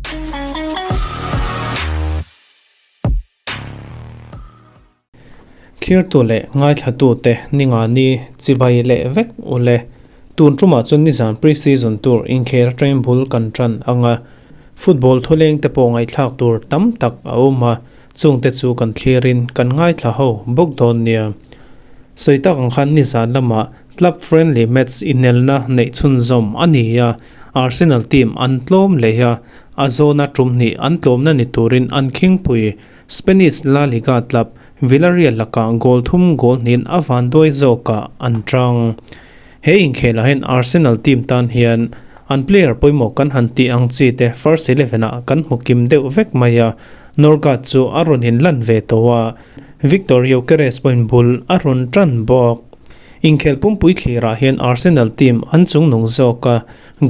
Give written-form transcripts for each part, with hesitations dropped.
Thlirtu leh ngaithlatute ninga ni chibai leh vek ule. Tun tumah chuan nizan pre-season tur inkhel atangin bul kan tan ang a, football thuleng te pawh ngaihthlak tur tam tak a awm a, chungte chu kan thlirin kan ngaithla ho bawk dawn nia. Sawi tak ang khan nizan lamah club friendly match inelna neih chhunzawm a ni a, Arsenal team an tlawm leh a, a zawna tum hnih an tlawmna ni turin an khingpui. Spanish La Liga club Villarreal lakah goal thum goal hnihin a vanduai zawkah an tang. He inkhelah hian Arsenal team tan hian an player pawimawh kan han tih ang chi te first eleven ah kan hmu kim deuh vek mai a, Norgaard chu a rawn inlan ve tawh a, Viktor Gyokeres pawhin bul a rawn tan bawk. Inkhel pumpui thlirah hian Arsenal team an chungnung zawk a,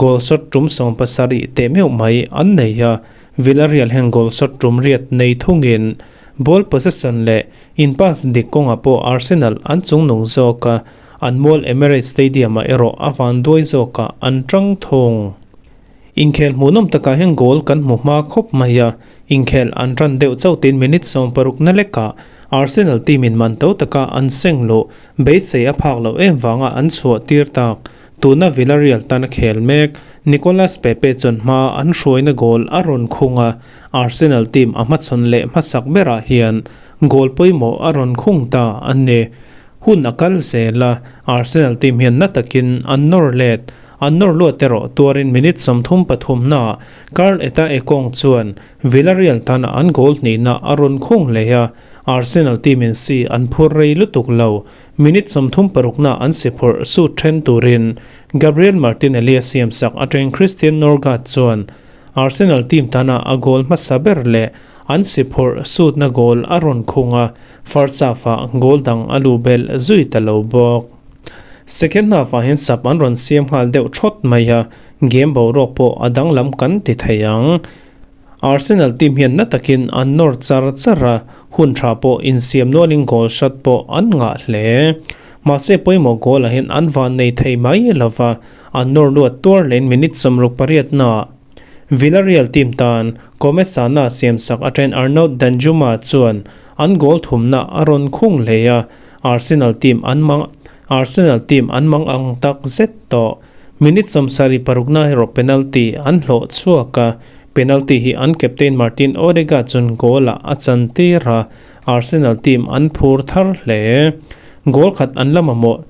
goal shot tum 70 teh meuh mai an nei a, Villarreal hian goal shot tum riat nei thungin ball possession leh in pass dik kawngah pawh Arsenal an chungnung zawk a, an mual Emirates Stadium-ah erawh a vanduai zawkah an tang thung. Inkhel hmuhnawm takah hian goal kan hmu hma khawp mai a, inkhel an tan deuh chauh tin minute 60 na lekah Arsenal team in man to taka an seng luh beisei a phak loh em vanga an chhuah tir tak. Tuna Villarreal tan a khel mek, Nicolas Pepe chuan hma an hruaina goal a rawn khung a, Arsenal team a hmachhawn leh hmasak berah hian goal pawimawh a rawn khung ta a ni. Hun a kal zel a, Arsenal team hian na takin an nawr let. An nawr luat erawh tuarin minute 33 naah Karl Eta Ekong chuan Villarreal tana an goal hnihna a rawn khung leh a, Arsenal team in si an phur rei lutuk lo. Minute 36 na an si phurh suit then turin Gabriel Martinelli a siamsak atangin Christian Norgaard chuan Arsenal team tana a goal hmasa ber leh an si phurh suitna goal a rawn khung a, first half-ah goal dang a luh belh zui ta lo bawk. Second half-ah hian sub an rawn siam nghal deuh thawt mai a, game boruak pawh a danglam kan ti thei ang. Arsenal team hian na takin an nawr char char a, hun tha pawh insiam nualin goal shot pawh an ngah hle. Mahse pawimawh goal ah hian an van nei thei mai lova, an nawr luat tuar leh minute 68 naah Villarreal team tan Comesaña siamsak atangin Arnaut Danjuma chuan an goal thumna a rawn khung hle a, Arsenal team an mang Arsenal team an mang ang tak zet tawh. Minute 76 na erawh penalty an hlawh chhuak a, penalty hi an captain Martin Odegaard chuan goal ah a chan tir a, Arsenal team an phur thar hle. Goal khat an la mamawh,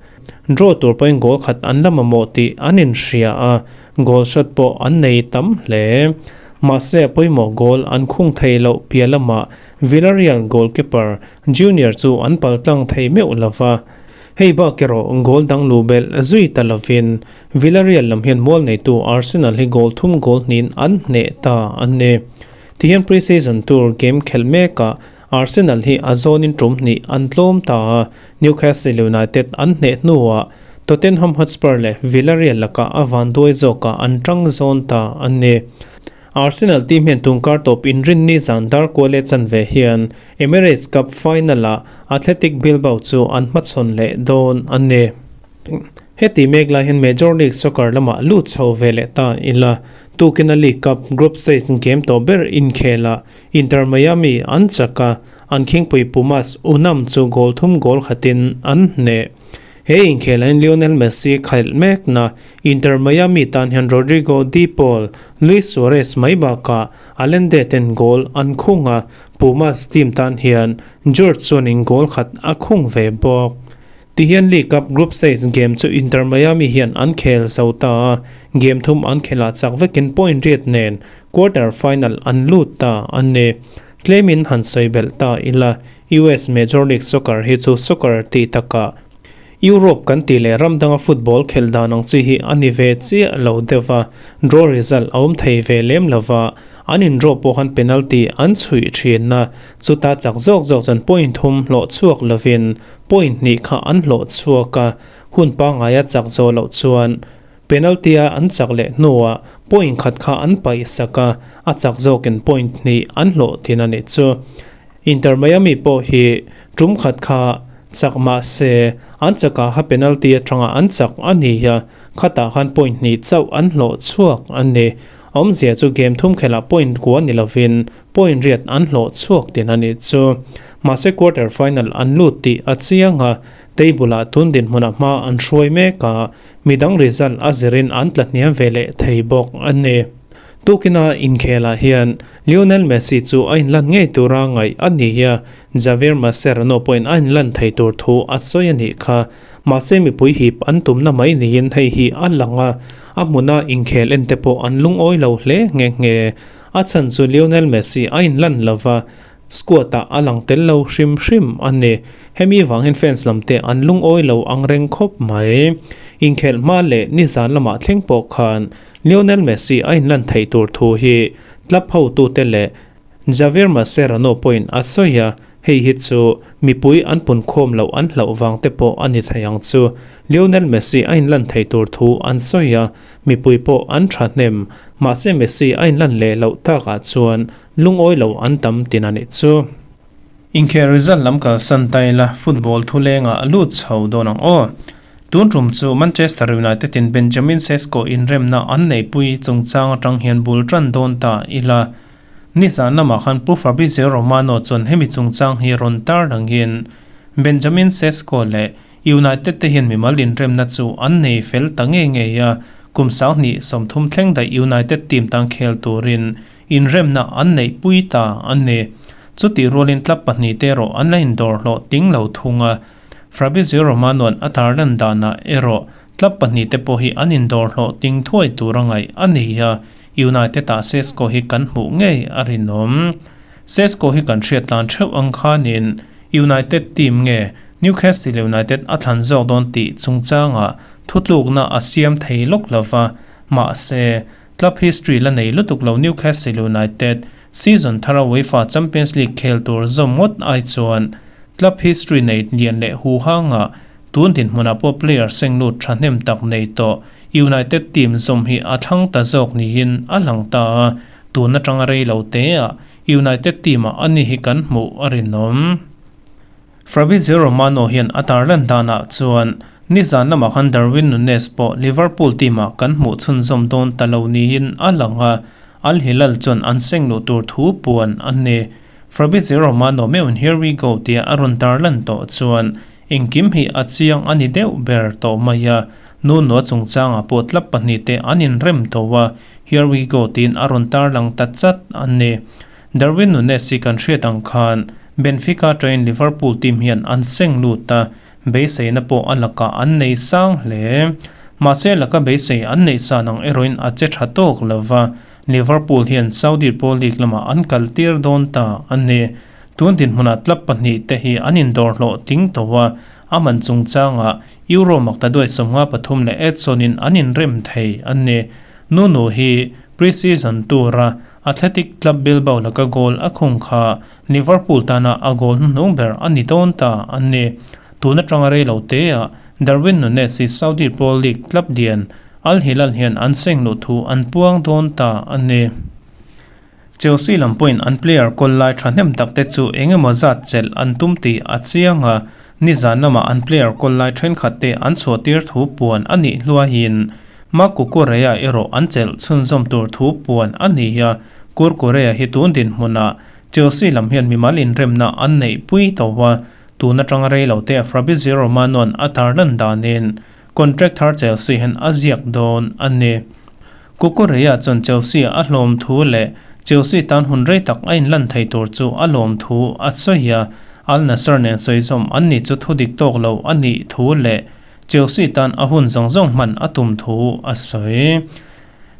draw tur pawhin goal khat an la mamawh tih an inhria a, goal shot pawh an nei tam hle. Mahse a pawimawh goal an khung thei loh piah lamah Villarreal goalkeeper Junior chu an paltlang thei meuh lova, Hei bak erawh goal dang luh belh zui ta lovin Villarreal lam hian mual neitu Arsenal hi goal thum goal hnihin an hneh ta a ni. Tihian pre-season tur game khelh mekah Arsenal hi a zawnin tum hnih an tlawm ta a, Newcastle United an hneh hnuah Tottenham Hotspur leh Villarreal lakah a vanduai zawkah an tang zawn ta a ni. Arsenal team hian tungkar tawp inrinni zan dar kual leh chanve hian Emirates Cup final-ah Athletic Bilbao chu an hmachhawn leh dawn a ni. Heti mek lai hian Major League Soccer lamah lut chho ve leh ta ila, tukina League Cup group stage game tawh ber inkhelah Inter Miami an chak a, an khingpui Pumas Unam chu goal thum goal khatin an hneh. He inkhelah hian Lionel Messi khailh mekna Inter Miami tan hian Rodrigo De Paul, Luis Suarez mai bakah Allende ten goal an khung a, Pumas team tan hian George chuanin goal khat a khung ve bawk. Tihian League Cup group stage game chu Inter Miami hian an khel zo ta a, game thum an khelh chak vekin point riat nen quarter final an lut ta a ni. Tlemin han sawi belh ta ila, US Major League Soccer hi chu soccer tih takah Europe kan tih leh ram danga football khelh dan ang chi hi a ni ve chiah lo deuh va, draw result a awm thei ve lem lo va, an in draw pawh khan penalty an chhuih thin a, chuta chak zawk zawk chuan point thum hlawh chhuak lovin point hnih kha an hlawh chhuak a, hun pangngaia chak zawh loh chuan penalty a an chak leh hnuah point khat kha an paih sak a, a chak zawkin point hnih an hlawh thin a nih chu. Inter Miami pawh hi tum khat kha chak mah se an chakah kha penalty atanga an chak a ni a, khatah khan point hnih chauh an hlawh chhuak a ni. Awmzia chu game thum khelhah point kua ni lovin point riat an hlawh chhuak tin a nih chu. Mahse quarter final an lut tih a chiang a, table ah tun dinhmunah hma an hruai mek a, midang result a zirin an tla hniam ve leh thei bawk a ni. Tukina inkhelah hian Lionel Messi chu a inlan ngei tura ngaih a ni a, Javier Mascherano pawhin a inlan thei tur thu a sawi a nih kha. Mahse mipui hip an tumna mai niin hei hi a lang a, a hmuna inkhel en te pawh an lungawi lo hle nghe nghe. A chhan chu Lionel Messi a inlan lova, squad ah a lang tel lo hrim hrim a ni. Hemi vang hian fans lam te an lungawi lo ang reng khawp mai. Inkhelh hma leh nizan lamah thleng pawh khan Lionel Messi a inlan theih tur thu hi club hotute leh Javier Mascherano pawhin a sawi a, hei hi chu mipui an punkhawm loh an hlauh vang te pawh a ni thei ang chu. Lionel Messi a inlan thei tur thu an sawi a, mipui pawh an tha hnem. Mahse Messi a inlan leh loh takah chuan lungawi lo an tam tin a nih chu. Inkhel result lam kalsan ta ila football thulengah a lut chho dawn ang aw. Tun tum chu Manchester United in Benjamin Sesko inremna an neihpui chungchang atang hian bul tan dawn ta ila. Nizan lamah khan Pu Fabrizio Romano chuan hemi chungchang hi rawn tar dangin Benjamin Sesko leh United te hian mimal inremna chu an nei fel ta ngei ngei a, kum 20 30 thleng daih United team tan khel turin inremna an neihpui ta a ni. Chutih rualin club pahnihte erawh an la indawr hlawh ting lo thung a, Fabrizio Romano-a'n a tarlan danah erawh club pahnihte pawh hi an indawr hlawh ting thuai tur a ngaih a ni a, United-ah Sesko hi kan hmuh ngei a rinawm. Sesko hi kan hriat tlan theuh ang khanin United team nge Newcastle United a thlan zawk dawn tih chungchangah thutlukna a siam thei lawk lo va, mahse, club history la nei lutuk lo Newcastle United season thara UEFA Champions League khel tur zawm ngawt ai chuan club history nei lian leh huhangah tun dinhmunah pawh player seng lut thahnem tak nei tawh United team zawm hi a thlang ta zawk niin a lang ta a, tun atanga rei lo teah United team-ah a ni hi kan hmuh a rinawm. Fabrizio Romano hian a tarlan danah chuan nizan lamah khan Darwin Nunez pawh Liverpool team-ah kan hmuh chhunzawm dawn ta lo niin a lang a, Al Hilal chuan an seng luh tur thu puan a ni. Fabrizio Romano meuhin Here we go tia a rawn tarlan tawh chuan engkim hi a chiang a ni deuh ber tawh mai a, Nu nua chungchangah pawh tlap pahnihte an inrem tho a, Here we go tiin a rawn tarlang ta chat a ni. Darwin Nunez hi kan hriat ang khan Benfica atangin Liverpool team hian an seng lut a, beiseina pawh a lakah an nei sang hle. Mahse laka beisei an neih san ang erawhin a che tha tawk lo va, Liverpool hian Saudi Pro League lamah an kaltir dawn ta a ni. Tun dinhmunah tlap pahnihte hi an indawr hlawh tling tho a, a man chungchangah Euro maktaduai 53 leh Edson-in an inrem thei a ni. Nuno hi pre-season tura Athletic Club Bilbao laka goal a khung kha Liverpool tana a goal hnuhnung ber a ni dawn ta a ni. Tun atanga rei lo teah Darwin Nunez hi Saudi Pro League club lian Al Hilal hian an seng luh thu an puang dawn ta a ni. Chelsea lam pawhin an player kawl lai thahnem tak te chu eng emaw zat chelh an tum tih a chiang a, nizan lamah an player kawl lai thenkhat te an chhuah tir thu puan a nih hluahin Marc Cucurella erawh an chelh chhunzawm tur thu puan a ni a, Cucurella hi tun dinhmunah Chelsea lam hian mimal inremna an neih pui tawh a, tun atanga rei lo te Fabrizio Romano-a'n a tarlan danin contract thar Chelsea hian a ziak dawn a ni. Cucurella chuan Chelsea a hlawm thu leh Chelsea tan hun rei tak a inlan thei tur chu a lawm thu a sawi a, Al Nassr nen sawizawm an ni chu thu dik tawk lo a nih thu leh Chelsea tan a hun zawng zawng hman a tum thu a sawi.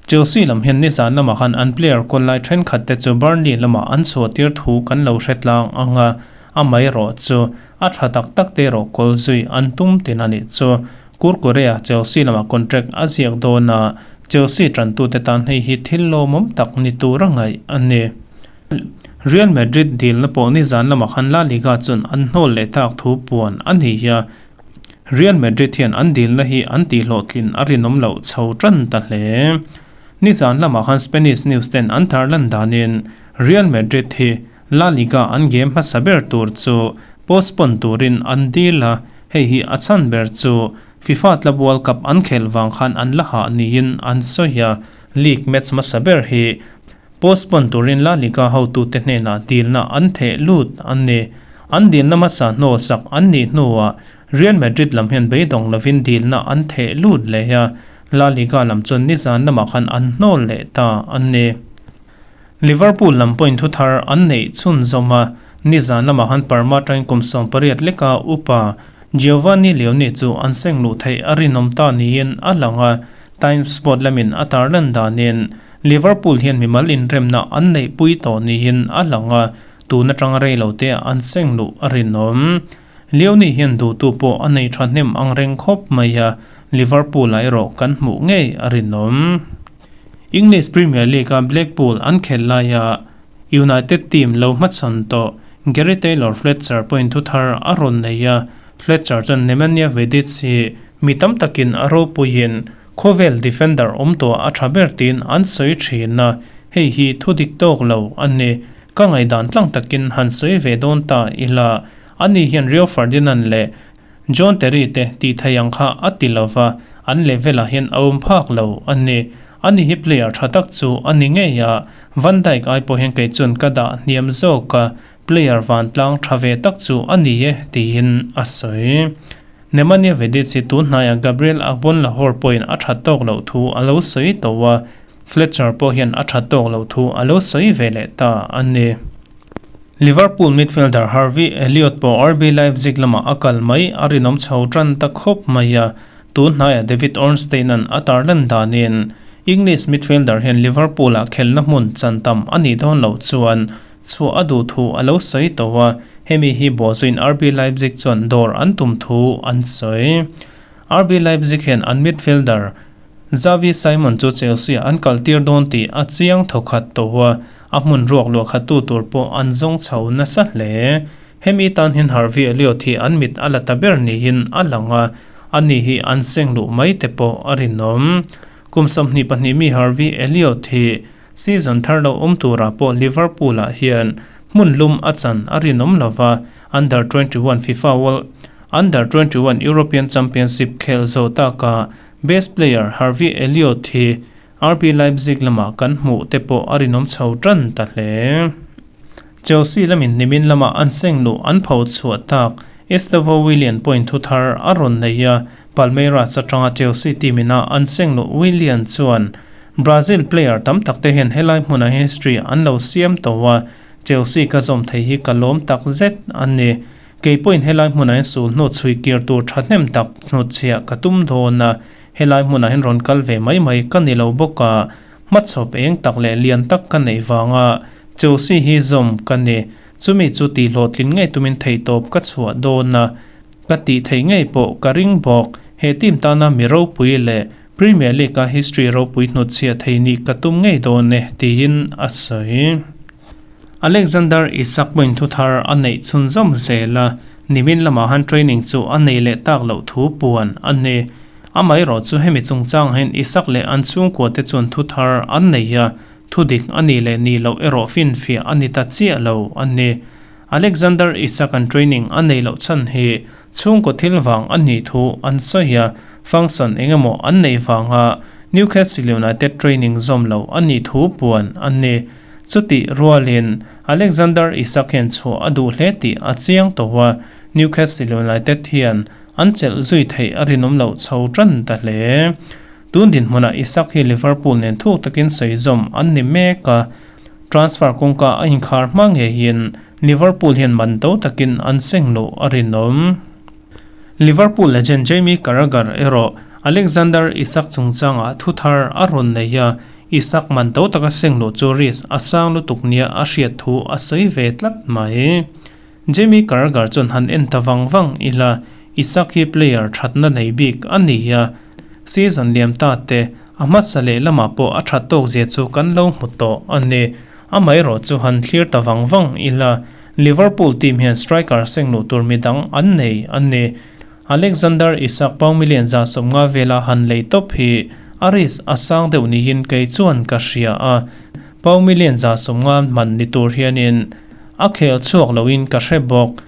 Chelsea lam hian nizan lamah khan an player kawl lai thenkhat te chu Burnley lamah an chhuah tir thu kan lo hre tlang ang a, amaherawh chu a tha tak tak te erawh kawl zui an tum tin a nih chu. Kurkurea Chelsea lamah contract a ziak dawn a, Chelsea tantute tan hei hi thil lawmawm tak ni tur a ngaih a ni. Real Madrid dilna pawh nizan lamah khan La Liga chuan an hnawl leh tak thu puan a ni a, Real Madrid hian an dilna hi an tihhlawhtlin a rinawm loh chho tan ta hle. Nizan lamah khan Spanish news ten an tarlan danin Real Madrid hi La Liga an game hmasa ber tur chu postpone turin an dil a, hei hi a chhan ber chu FIFA Club World Cup an khelh vang khan an la hah niin an sawi a. League match hmasa ber hi postpone turin La Liga hotute hnenah dilna an theh lut an ni. An dilna hmasa hnawlsak an nih hnuah Real Madrid lam hian beidawng lovin dilna an theh lut leh a, La Liga lam chuan nizan lamah khan an hnawl leh ta an ni. Liverpool lam pawhin thuthar an neih chhunzawm a, nizan lamah khan Parma atangin kum 18 leka upa Giovanni Leoni chu an seng luh theih a rinawm ta niin a lang a, Times Sport lamin a tarlan danin Liverpool hian mimal inremna an neihpui tawh niin a lang a, tun atanga rei lo te an seng luh a rinawm. Leoni hian duhtu pawh a nei thahnem ang reng khawp mai a, Liverpool-ah erawh kan hmuh ngei a rinawm. English Premier League-a Blackpool an khelh laia United team lo hmachhawn tawh Gary Taylor Fletcher pawhin thu thar a rawn nei a, Fletcher chuan Nemanja Vidic hi mi tam takin a ropuiin khawvel defender awm tawh a tha ber tiin an sawi thin a, hei hi thu dik tawk lo a ni. Ka ngaihdan tlang takin han sawi ve dawn ta ila, ani hian Rio Ferdinand leh John Terry te tih thei ang kha a ti lo va, an level ah hian a awm phak lo a ni. Ani hi player tha tak chu a ni ngei a, Van Dijk ai pawh hian kei chuan ka dah hniam zawk a, player vantlang tha ve tak chu a ni e tiin a sawi. Nemanja Vidic hi tun hnaiah Gabriel Agbonlahor pawhin a that tawk loh thu a lo sawi tawh a, Fletcher pawh hian a that tawk loh thu a lo sawi ve leh ta a ni. Liverpool midfielder Harvey Elliott pawh RB Leipzig lamah a kal mai a rinawm chho tan ta khawp mai a, tun hnaiah David Ornstein-a'n a tarlan danin English midfielder hian Liverpool-ah khelhna hmun chan tam a nih dawn loh chuan chhuah a duh thu a lo sawi tawh a, hemi hi bawhzuiin RB Leipzig chuan dawr an tum thu an sawi. RB Leipzig hian an midfielder Xavi Simon chu Chelsea an kaltir dawn tih a chiang thawkhat tawh a, a hmun ruak luahkhattu tur pawh an zawng chho nasa hle. Hemi tan hian Harvey Elliott hi an mit a la ta ber niin a lang a, ani hi an seng luh mai te pawh a rinawm. Kum 22 mi Harvey Elliott hi season thar lo awm turah pawh Liverpool-ah hian hmun lum a chan a rinawm lova, Under 21 FIFA World Under 21 European Championship khel zo taka best player Harvey Elliott hi RB Leipzig lamah kan hmuh te pawh a rinawm chho tan ta hle. Chelsea lamin nimin lama an seng luh an pho chhuah tak Estevao Willian pawhin thu thar a rawn nei a, Palmeiras atanga Chelsea team ina an seng luh Willian chuan Brazil player tam tak te hian helai hmunah history an lo siam tawh a, Chelsea ka zawm thei hi ka lawm tak zet a ni. Kei pawhin helai hmunah hian sul hnu chhui kir tur thahnem tak hnutchhiah ka tum dawn a, helai hmunah hian rawn kal ve mai mai ka ni lo bawk a, hmachhawp eng tak leh lian tak ka neih vanga Chelsea hi zawm ka ni. Chumi chu tihhlawhtlin ngei tumin theihtawp ka chhuah dawn a, ka tih theih ngei pawh ka ring bawk. He team tana mi ropui leh Premier League-a history ropui hnutchhiah thei nih ka tum ngei dawn e, tiin a sawi. Alexander Isak pawhin thu thar a neih chhunzawm zel a, nimin lamah han training chu a nei leh tak loh thu puan a ni. Amaherawh chu hemi chungchangah hian Isak leh an chhungkua te chuan thu thar an nei a, thu dik a nih leh nih loh erawh finfiah a ni ta chiah lo a ni. Alexander Isak an training a nei loh chhan hi chhungkaw thil vang a nih thu an sawi a, function eng emaw an neih vanga Newcastle United training zawm lo a nih thu puan a ni. Chutih rualin Alexander Isak hian chhuah a duh hle tih a chiang tawh a, Newcastle United hian an chelh zui theih a rinawm loh chho tan ta hle. Tun dinhmunah Isak hi Liverpool nen thuk takin sawi zawm an ni mek a, transfer kawngka a inkhar hma ngeiin Liverpool hian man to takin an seng loh a rinawm. Liverpool legend Jamie Carragher erawh Alexander Isak chungchangah thu thar a rawn nei a, Isak man to taka seng loh chu risk a sang lutuk nia a hriat thu a sawi ve tlat mai. Jamie Carragher chuan han en ta vang vang ila, Isak hi player thatna nei bik a ni a, season liam ta te a hmasa leh lamah pawh a that tawk zia chu kan lo hmu tawh a ni. Amaherawh chu han thlir ta vang vang ila, Liverpool team hian striker seng luh tur midang an nei a ni. Alexander Isak pau million 150 vela han lei tawp hi a risk a sang deuh niin kei chuan ka hria a, pau million 150 man ni tur hianin a khel chhuak loin ka hre bawk.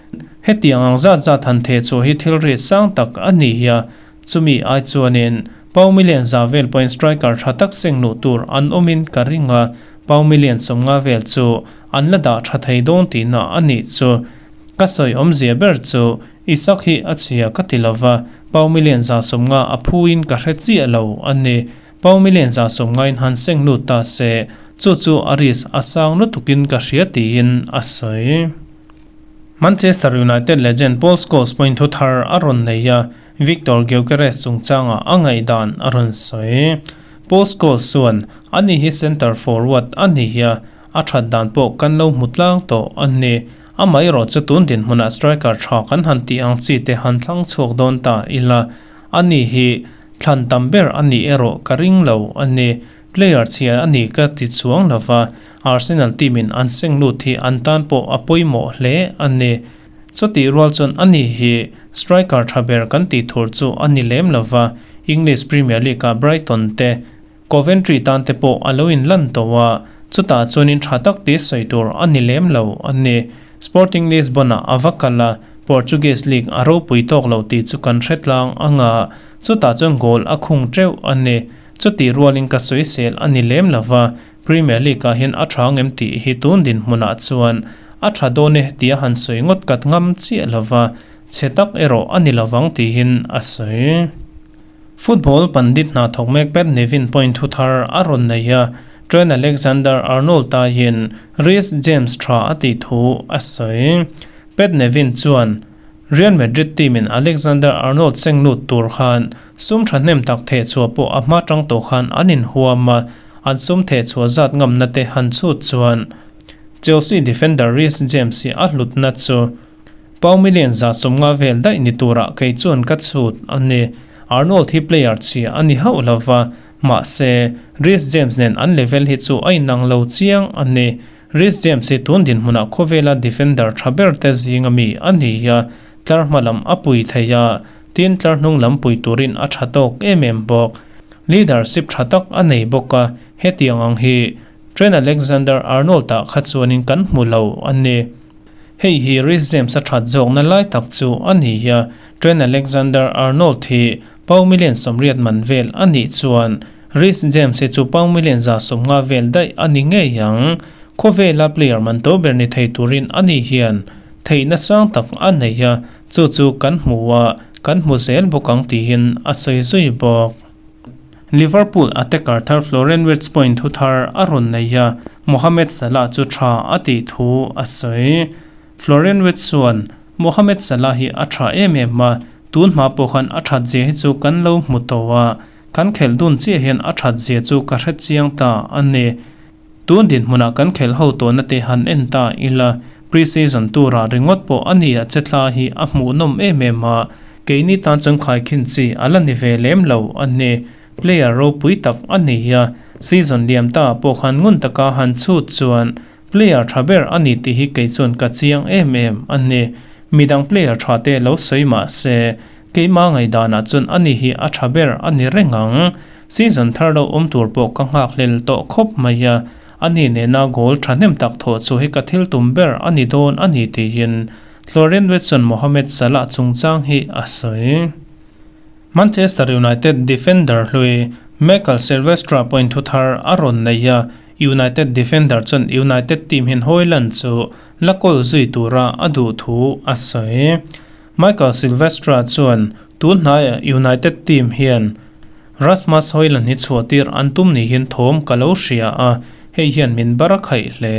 Hetiang ang zat zat han theh chhuah hi thil risk sang tak a ni a, chumi ai chuanin Pau million za vel pawhin striker tha tak seng luh tur an awmin ka ring a, pau million 50 vel chu an la dah tha thei dawn tihna a nih chu. Ka sawi awmzia ber chu Isak hi a chhia ka ti lova, pau million 150 a phuin ka hre chiah lo a ni. Pau million 150 in han seng lut ta se, chu chu a risk a sang lutukin ka hria tiin a sawi. Manchester United legend Paul Scholes pawhin thu thar a rawn nei a, Viktor Gyokeres chungchangah a ngaihdan a rawn sawi. Paul Scholes chuan, Ani hi centre forward a ni a, a that dan pawh kan lo hmu tlang tawh a ni. Amaherawh chu tun dinhmunah striker tha kan han tih ang chi te han thlang chhuak dawn ta ila, ani hi thlan tam ber a nih erawh ka ring lo a ni. Player chhia a ni ka ti chuang lo va, Arsenal team in an seng lut hi an tan pawh a pawimawh hle a ni. Chutih rual chuan ani hi striker tha ber kan tih thur chu a ni lem lo va, English Premier League ah Brighton te, Coventry tan te pawh a lo in lan tawh a, chutah chuanin tha tak tih sawi tur a ni lem lo a ni. Sporting Lisbon ah a va kal a, Portuguese League a ropui tawk lo tih chu kan hre tlang ang a, chutah chuan goal a khung teuh a ni. Chutih rualin ka sawisel a ni lem lo va, Premier League ah hian a tha ngem tih hi tun dinhmunah chuan a tha dawn e tia han sawi ngawt kat ngam chiah lo va, chhe tak erawh a ni lovang tihin a sawi. Football pandit hna thawk mek Pat Nevin pawhin thu thar a rawn nei a, Trent Alexander-Arnold taiin Reece James tha a tih thu a sawi. Pat Nevin chuan, Real Madrid team in Alexander-Arnold seng lut tur khan sum thahnem tak thehchhuah pawh a hma tang tawh khan an inhuam a, an sum thehchhuah zat ngamna te han chhut chuan Chelsea defender Reece James hi a hlutna chu pau million 150 vel daih ni turah kei chuan ka chhut a ni. Arnold hi player chhia a ni hauh lova, mahse Reece James nen an level hi chu a inang lo chiang a ni. Reece James hi tun dinhmunah khawvela defender tha ber te zinga mi a ni a, tlar hma lam a pui thei a, tin tlar hnung lam pui turin a tha tawk em em bawk. Leadership tha tak a nei bawk a, hetiang ang hi Trent Alexander-Arnold-ah kha chuanin kan hmu lo a ni. Hei hi Reece James a that zawkna lai tak chu a ni a, Trent Alexander-Arnold hi pau million 80 man vel a nih chuan Reece James hi chu pau million 150 vel daih a ni ngei ang. Khawvela player man to ber ni thei turin ani hian theihna sang tak a nei a, chu chu kan hmu a, kan hmu zel bawk ang tiin a sawi zui bawk. Liverpool attacker thar Florian Wirtz pawhin thu thar a rawn nei a, Mohamed Salah chu tha a tih thu a sawi. Florian Wirtz chuan, Mohamed Salah hi a tha em em a, tun hma pawh khan a that zia hi chu kan lo hmu tawh a, kan khelh dun chiah hian a that zia chu ka hre chiang ta a ni. Tun dinhmunah kan khelh ho tawhna te han en ta ila, pre-season turah ringawt pawh a nia che thla hi a hmuhnawm em em a, keini tan chuan khaikhin chi a la ni ve lem lo a ni. Player ropui tak a ni a, season liam ta pawh khan ngun taka han chhut chuan player tha ber a ni tih hi kei chuan ka chiang em em a ni. Midang player tha te lo sawi mah se, keimah ngaihdanah chuan a ni hi a tha ber a ni reng ang. Season thar lo awm tur pawh ka nghakhlel tawh khawp mai a, ani nena goal thahnem tak thawh chu hi ka thil tum ber a ni dawn a ni tiin Florian Wirtz-a'n Mohamed Salah chungchang hi a sawi. Manchester United defender hlui Michael Silvestre pawhin thu thar a rawn nei a, United defender chuan United team hian Hojlund chu la kawl zui tura a duh thu a sawi. Michael Silvestre chuan tun hnaiah United team hian Rasmus Hojlund hi chhuahtir an tum ni hian thawm ka lo hria a, hei hian min bar a khaih hle.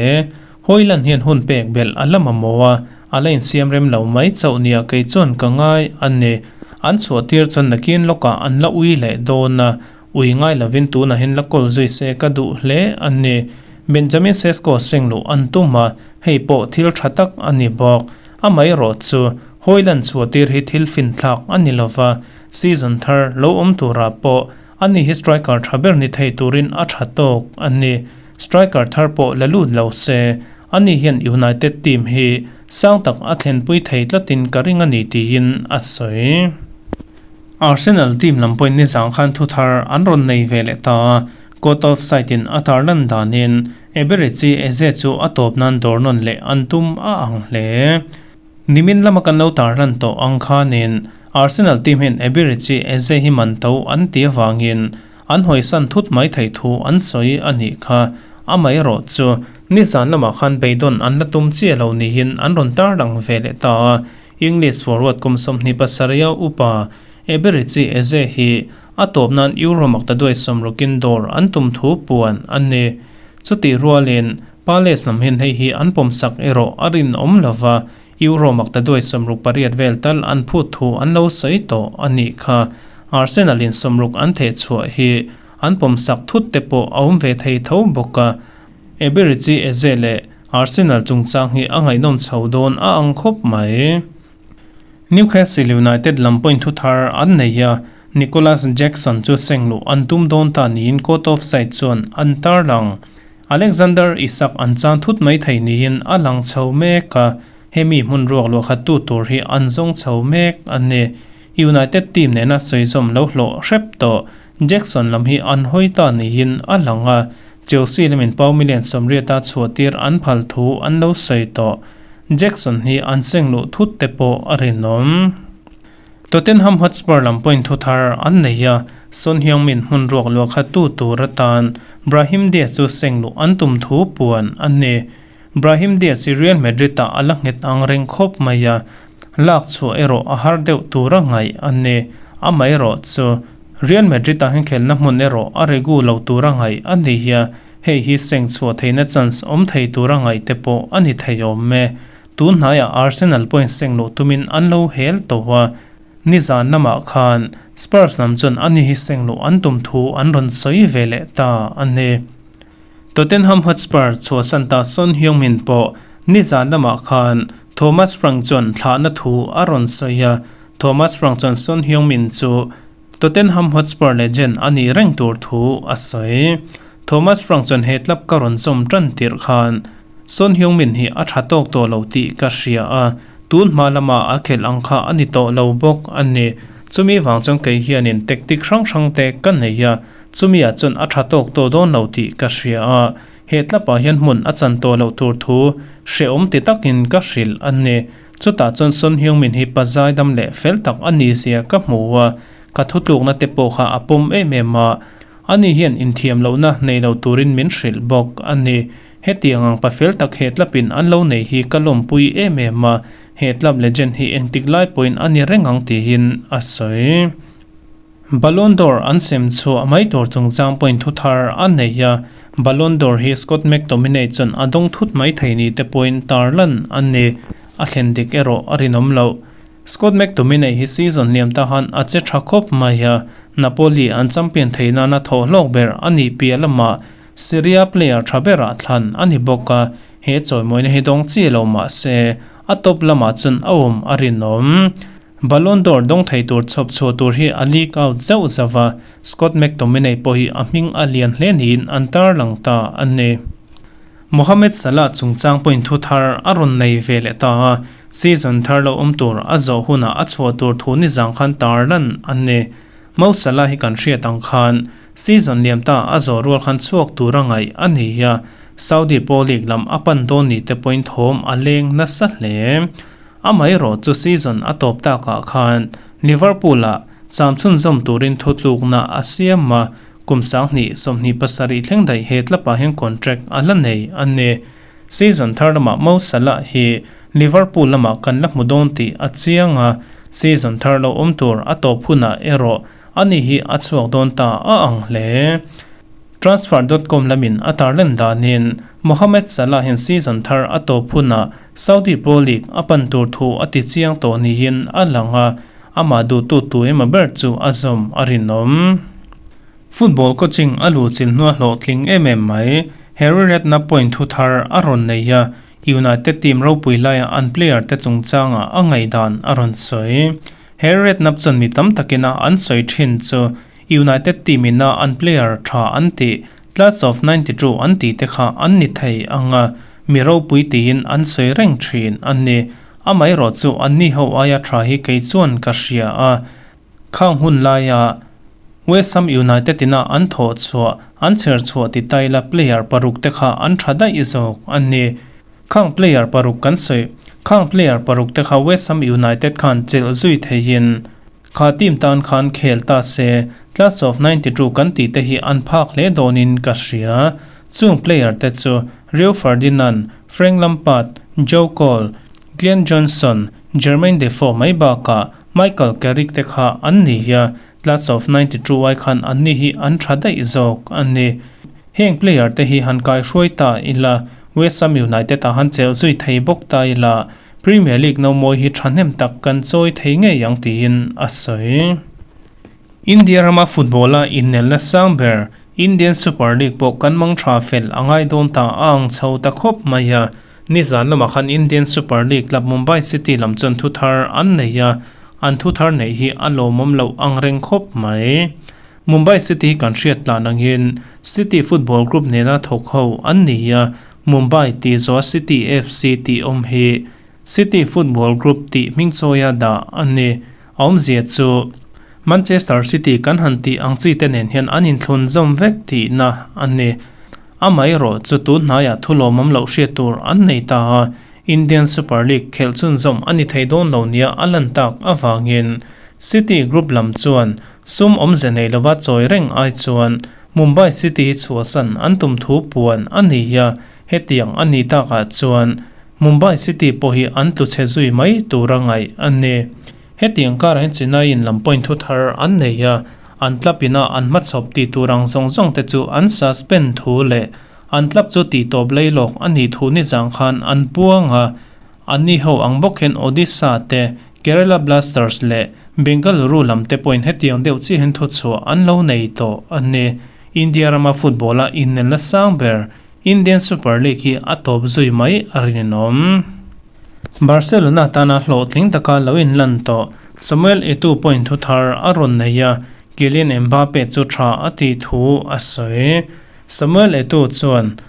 Hojlund hian hun pek belh a la mamawh a, a la insiam rem lo mai chauh nia kei chuan ka ngai a ni. An chhuahtir chuan nakin lawkah an la ui leh dawn a, ui ngai lovin tunah hian la kawl zui se ka duh hle a ni. Benjamin Sesko seng luh an tum a, hei pawh thil tha tak a ni bawk. Amaherawh chu Hojlund chhuahtir hi thil finthlak a ni lova, Season thar lo awm turah pawh ani hi striker tha ber ni thei turin a tha tawk a ni. Striker thar pawh la lut lo se, ani hian United team hi sang tak a thlenpui thei tlatin ka ring a ni tiin a sawi. Arsenal team lam pawhin nizang khan thu thar an rawn nei ve leh ta a, Court of Sight-in a tarlan danin Eberechi Eze chu a tawp nan dawr nawn leh an tum a ang hle. Nimin lama kan lo tarlan tawh ang khanin Arsenal team hian Eberechi Eze hi man to an ti avangin an hawisan thut mai thei thu an sawi a nih kha. Amaherawh chu nizan lamah khan beidawn an la tum chiah lo niin an rawn tarlang ve leh ta a. English forward kum 27 a upa Eberechi Eze hi a tawp nan Euro makta duai sawmrukin dawr an tum thu puan a ni. Chutih rualin Palace lam hian hei hi an pawmsak erawh a rinawm lova, Euro makta duai 68 vel tal an phut thu an lo sawi tawh a nih kha. Arsenal in 60 an theh chhuah hi an pawmsak thut te pawh a awm ve thei tho bawk a. Eberechi Eze leh Arsenal chungchang hi a ngaihnawm chho dawn a ang khawp mai. Newcastle United lam pawhin thu thar an nei a, Nicolas Jackson chu seng luh an tum dawn ta niin Caught Offside chuan an tarlang. Alexander Isak an chan thut mai thei niin a lang chho mek a, hemi hmun ruak luah khat tu tur hi an zawng chho mek a ni. United team nena sawi zawm lo hlawh hrep tawh Jackson lam hi an hawi ta niin a lang a, Chelsea lamin pau million 80 a chhuah tir an phal thu an lo sawi tawh. Jackson hi an seng luh thut te pawh a rinawm. Tottenham Hotspur lam pawhin thu thar an nei a, Son Heung-min hmun ruak luah khat tu tur atan Brahim Diaz chu seng luh an tum thu puan a ni. Brahim Diaz hi Real Madrid ah a la nghet ang reng khawp mai a, lak chhuah erawh a har deuh tur a ngaih a ni. Amaherawh chu Real Madrid ah hian khelna hmun erawh a regu lo tur a ngaih a ni a, hei hi seng chhuah theihna chance awm thei tur a ngaih te pawh a ni thei awm e. Tun hnaiah Arsenal pawhin seng luh tumin an lo hel tawh a, nizan lamah khan Spurs lam chuan ani hi seng luh an tum thu an rawn sawi ve leh ta a ni. Tottenham Hotspur chhuahsan ta Son Heung-min pawh nizan lamah khan Thomas Frank chuan thlahna thu a rawn sawi a, Thomas Frank chuan Son Heung-min chu Tottenham Hotspur legend a nih reng tur thu a sawi. Thomas Frank chuan he club ka rawn zawm tan tirh khan Son Heung-min hi a tha tawk tawh lo tih ka hria a, tun hma lama a khelh ang kha a ni tawh lo bawk a ni. Chumi vang chuan kei hianin tactic hrang hrang te ka nei a, chumi ah chuan a tha tawk tawh dawn lo tih ka hria a, he club ah hian hmun a chan tawh loh tur thu hrehawm ti takin ka hrilh a ni. Chutah chuan Son Heung-min hi pa zaidam leh fel tak a ni zia ka hmu a, ka thutlukna te pawh kha a pawm em em a, ani hian inthiam lohna nei lo turin min hrilh bawk a ni. Hetiang ang pa fel tak he tlapin an lo nei hi ka lawmpui em em a, he tlap legend hi engtik lai pawhin a ni reng ang tiin a sawi. Ballon d'Or an sem chhuah mai tur chungchang pawhin thu thar a nei a, Ballon d'Or hi Scott McTominay chuan a dawng thut mai thei ni te pawhin tarlan a ni. A thlen dik erawh a rinawm loh. Scott McTominay hi season hliam ta han a che tha khawp mai a, Napoli an champion thei nana thawh hlawk ber a nih piah lamah Serie A player tha berah thlan a ni bawk a, he chawimawina hi dawng chi lo mah se a top lamah chuan a awm a rinawm. Ballon d'Or dawng thei tur chhawp chhuah tur hi a leak out zauh zauh a, Scott McTominay pawh hi a hming a lian hle niin an tarlang ta a ni. Mohamed Salah chungchang pawhin thu thar a rawn nei ve leh ta a, season thar lo awm tur a zawh hunah a chhuah tur thu nizang khan tarlan a ni. Mo Salah hi kan hriat ang khan season liam ta a zawh rual khan chhuak tur a ngaih a ni a, Saudi Pro League lam a pan dawn ni te pawhin thawm a leng nasa hle. Amaherawh chu season a tawp takah khan Liverpool ah cham chhunzawm turin thutlukna a siam a, kum 2027 thleng daih he tlapah hian contract a la nei a ni. Season thar lamah Mo Salah hi Liverpool lamah kan la hmu dawn tih a chiang a, season thar lo awm tur a tawp hunah erawh ani hi a chhuak dawn ta a ang hle. Transfer dot com lamin a tarlan danin Mohamed Salah hian season thar a tawp hunah Saudi Pro League a pan tur thu a ti chiang tawh niin a lang a, amah duhtu tu emaw ber chu a zawm a rinawm. Football coaching a luhchilh hnua hlawhtling em em mai, Harry Redknapp pawhin thu thar a rawn nei a, United team ropui laia an player te chungchangah a ngaihdan a rawn sawi. Harry Redknapp chuan mi tam takin a an sawi thin chu United team ina an player tha an tih, Class of 92 an tih te kha an ni thei ang a, mi ropui tiin an sawi reng thin a ni. Amaherawh chu anni ho aia tha hi kei chuan ka hria a. Khang hun laia West Ham United ina an thawh chhuah, an chher chhuah ti taila player paruk te kha an tha daih zawk a ni. Khang player paruk kan sawi, khang player paruk te kha West Ham United khan chelh zui theihin. Kha team tan khan khel ta se, class of 92 kan tih te hi an phak hle dawnin ka hria. Chung player te chu Rio Ferdinand, Frank Lampard, Joe Cole, Glenn Johnson, Jermaine Defoe mai bakah Michael Carrick te kha an ni a, class of 92 ai khan anni hi an tha daih zawk a ni. Heng player te hi han kaihruai ta ila, West Ham United ah han chelh zui thei bawk ta ila, Premier League nomawi hi thahnem tak kan chawi thei ngei ang tiin a sawi. India rama football a innelna sang ber Indian Super League pawh kan mang tha fel a ngai dawn ta a ang chho ta khawp mai a. Nizan lamah khan Indian Super League club Mumbai City lam chuan thu thar an nei a, an thu thar neih hi a lawmawm loh ang reng khawp mai. Mumbai City hi kan hriat tlan angin City Football Group nena thawk ho an ni a, Mumbai tih zawha City FC tih awm hi City Football Group tih hmingchawia dah a ni. A awmzia chu Manchester City kan han tih ang chi te nen hian an inthlun zawm vek tihna a ni. Amaherawh chu tun hnaiah thu lawmawm loh hriat tur an nei ta a, Indian Super League khelh chhunzawm a ni thei dawn lo nia a lan tak avangin City Group lam chuan sum awmze nei lova chawi reng ai chuan Mumbai City hi chhuahsan an tum thu puan a ni a, hetiang a ni takah chuan Mumbai City pawh hi an tlu chhe zui mai tura ngaih a ni. Hetiang karah hian Chennai-in lam point thu thar an nei a, an club ina an hmachhawp tih tur ang zawng zawng te chu an suspend thu leh An club chu tihtawp leilawk a nih thu nizang khan an puang a, anni ho ang bawk hian Odisha te, Kerala Blasters leh Bengaluru lam te pawhin hetiang deuh chiahin thuchhuah an lo nei tawh a ni. India rama football-a innelna sang ber Indian Super League hi a tawp zui mai a rinawm. Barcelona tana hlawhtling taka lo inlan tawh Samuel Eto'o pawhin thu thar a rawn nei a, Kylian Mbappe chu tha a tih thu a sawi. Samuel Eto'o chuan,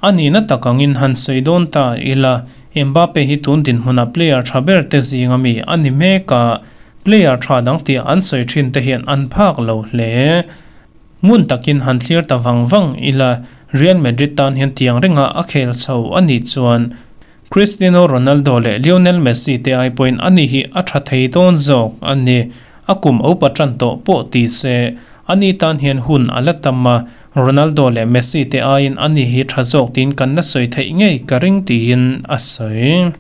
A nihna tak angin han sawi dawn ta ila, Mbappe hi tun dinhmunah player tha ber te zinga mi a ni mek a, player tha dang tih an sawi thin te hian an phak lo hle. Ngun takin han thlir ta vang vang ila, Real Madrid tan hian tiang ringa a khel chho a nih chuan Cristiano Ronaldo leh Lionel Messi te ai pawhin ani hi a tha thei dawn zawk a ni. A kum upa tan tawh pawh ti se, ani tan hian hun a la tam a, Ronaldo leh Messi te aiin ani hi tha zawk tiin kan la sawi theih ngei ka ring tiin a sawi.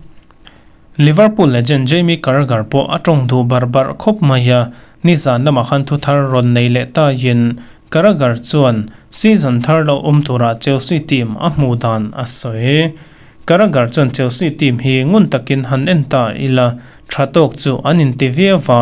Liverpool legend Jamie Carragher pawh a tawng duh bar bar khawp mai a, nizan lamah khan thu thar rawn nei leh taiin Carragher chuan season thar lo awm turah Chelsea team a hmuh dan a sawi. Carragher chuan Chelsea team hi ngun takin han en ta ila, tha tawk chu an inti viau va,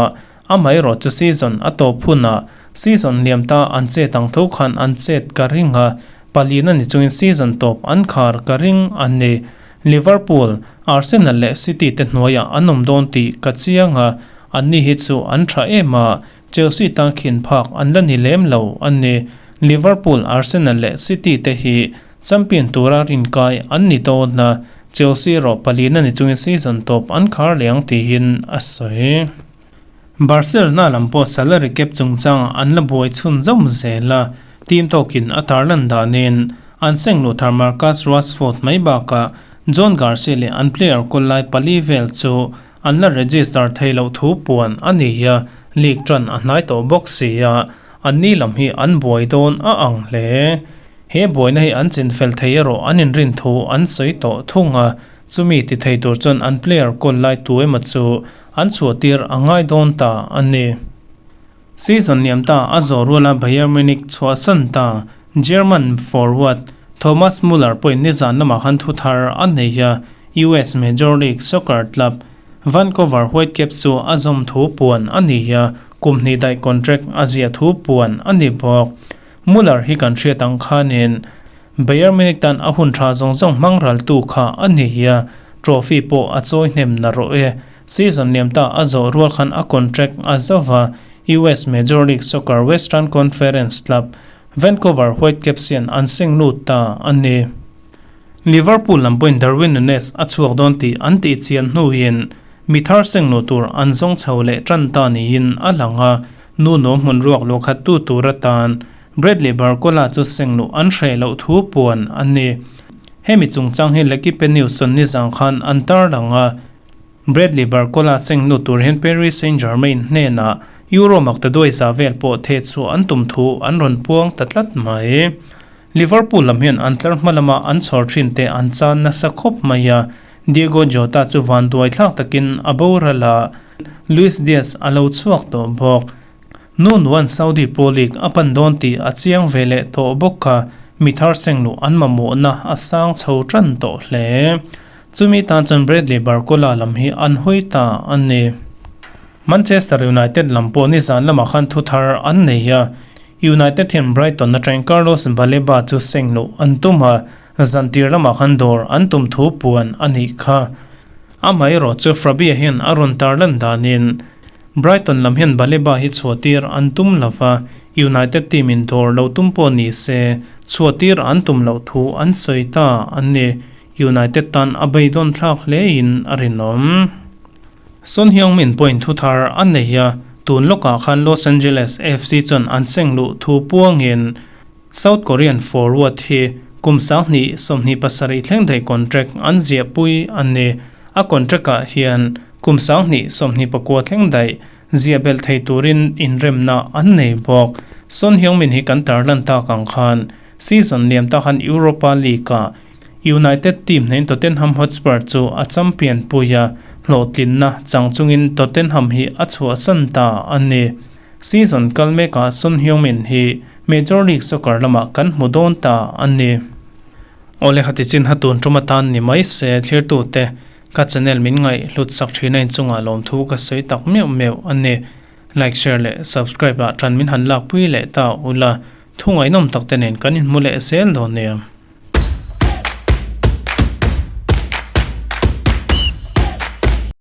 amaherawh chu season a tawp hunah season liam ta an chet ang tho khan an chet ka ring a, palina ni chungin season tawp an khar ka ring a ni. Liverpool, Arsenal leh City te hnuaiah an awm dawn tih ka chiang a, anni hi chu an tha em a, Chelsea tan khin phak an la ni lem lo a ni. Liverpool, Arsenal leh City te hi Champion tura rinkai an ni dawn a, Chelsea erawh palina ni chungin season tawp an khar leh ang tiin a sawi. Barcelona lam pawh salary cap chungchangah an la buai chhunzawm zel a, team tawkin a tarlan danin an seng luh thar Marcus Rashford mai bakah Joan Garcia leh an player kawl lai pali vel chu an la register thei loh thu puan a ni a, league tan a hnai tawh bawk si a, anni lam hi an buai dawn a ang hle. He buaina hi an chinfel thei erawh an inrin thu an sawi tawh thung a, chumi ti thei tur chuan an player kawl lai tu emaw chu an chhuah tir a ngai dawn ta a ni. Season liam ta a zawh ruala Bayern Munich chhuahsan ta German forward Thomas Muller pawhin nizan lamah khan thu thar a nei a, US Major League Soccer club Vancouver Whitecaps chu a zawm thu puan a ni a, kum hnih daih contract a ziah thu puan a ni bawk. Muller hi kan hriat ang khanin Bayern Munich tan a hun tha zawng zawng hmang raltu kha a ni a, trophy pawh a chawi hnem na rawh e. Season liam ta a zawh rual khan a contract a zo va, US Major League Soccer Western Conference club Vancouver Whitecaps hian an seng lut ta a ni. Liverpool lam pawhin Darwin Nunez a chhuak dawn tih an tih chian hnuin mi thar seng luh tur an zawng chho leh tan ta niin a lang a, Nuno hmun ruak luh khat tu tur atan Bradley Barcola chu seng luh an hreh loh thu puan a ni. Hemi chungchang hi L'Equipe News chuan nizang khan an tarlang a. Bradley Barcola seng lut tur hian Paris Saint-Germain hnenah Euro maktaduai za vel pawh theh chhuah an tum thu an rawn puang ta tlat mai. Liverpool lam hian an tlar hma lama an chhawr thin te an chan nasa khawp mai a, Diego Jota chu vanduai thlak takin a boral a, Luis Diaz a lo chhuak tawh bawk. Nunuan Saudi Pro League a pan dawn tih a chiang ve leh tawh bawk a, mi thar seng luh an mamawhna a sang chho tan tawh hle. Chumi tan chuan Bradley Barcola lam hi an hawi ta a ni. Manchester United lam pawh nizan lamah khan thu thar an nei a, United hian Brighton atangin Carlos Baleba chu seng luh an tum a, zantir lamah khan dawr an tum thu puan a nih kha. Amaherawh chu Frabia hian a rawn tarlan danin Brighton lam hian Baleba hi chhuahtir an tum lo va, United team in dawr lo tum pawh ni se chhuahtir an tum loh thu an sawi ta a ni. United tan a beidawn thlak hle in a rinawm. Son Heung-min pawhin thu thar a nei a, tun lawkah khan Los Angeles FC chuan an seng luh thu puangin South Korean forward hi kum 20 27 thleng daih contract an ziahpui a ni. A contract ah hian kum 20 29 thleng daih ziah belh thei turin inremna an nei bawk. Son Heung-min hi kan tarlan tak ang khan season liam ta khan Europa League ah United team hnein Tottenham Hotspur chu a champion pui a, hlawhtlinna chang chungin Tottenham hi a chhuahsan ta a ni. Season kal mekah Son Heung-min hi Major League Soccer lamah kan hmu dawn ta a ni. Awle khati chin ha tun tum atan ni mai se thlirtute ka channel min ngaih hlut sak thina inchungah lawmthu ka sawi tak meuh meuh a ni. Like share leh subscribe ah tan min han lakpui leh ta ula, thu ngaihnawm tak te nen kan inhmu leh zel dawn nia.